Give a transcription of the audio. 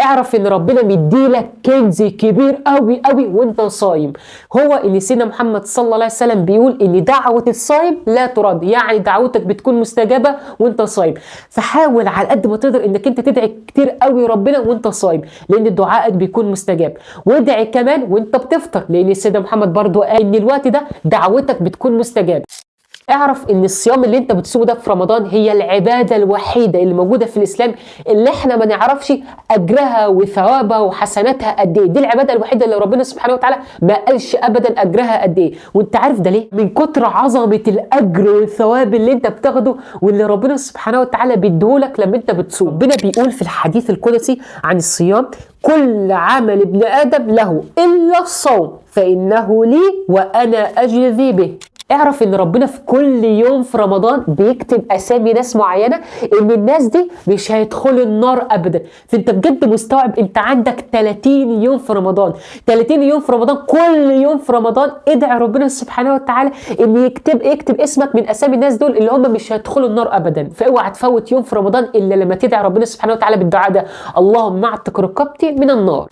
اعرف ان ربنا مديلك كنز كبير قوي قوي وانت صايم، هو ان سيدنا محمد صلى الله عليه وسلم بيقول ان دعوة الصايم لا ترد، يعني دعوتك بتكون مستجابة وانت صايم. فحاول على قد ما تقدر انك انت تدعي كتير قوي ربنا وانت صايم، لان دعائك بيكون مستجاب. وادعي كمان وانت بتفطر، لان سيدنا محمد برضو قال ان الوقت ده دعوتك بتكون مستجابة. اعرف ان الصيام اللي انت بتصومه ده في رمضان هي العبادة الوحيدة اللي موجودة في الاسلام اللي احنا ما نعرفش اجرها وثوابها وحسناتها قد ايه. دي العبادة الوحيدة اللي ربنا سبحانه وتعالى ما قالش ابدا اجرها قد ايه. وانت عارف ده ليه؟ من كتر عظمة الاجر والثواب اللي انت بتاخده واللي ربنا سبحانه وتعالى بيديهولك لما انت بتصوم. ربنا بيقول في الحديث القدسي عن الصيام: كل عمل ابن ادم له الا الصوم فانه لي وانا اجزي به. اعرف ان ربنا في كل يوم في رمضان بيكتب اسامي ناس معينة ان الناس دي مش هيدخلوا النار ابدا. فانت بجد مستوعب انت عندك 30 يوم في رمضان، 30 يوم في رمضان، كل يوم في رمضان ادعي ربنا سبحانه وتعالى ان يكتب اسمك من اسامي الناس دول اللي هم مش هيدخلوا النار ابدا. فاوعى تفوت يوم في رمضان الا لما تدعي ربنا سبحانه وتعالى بالدعاء ده: اللهم اعتق رقبتي من النار.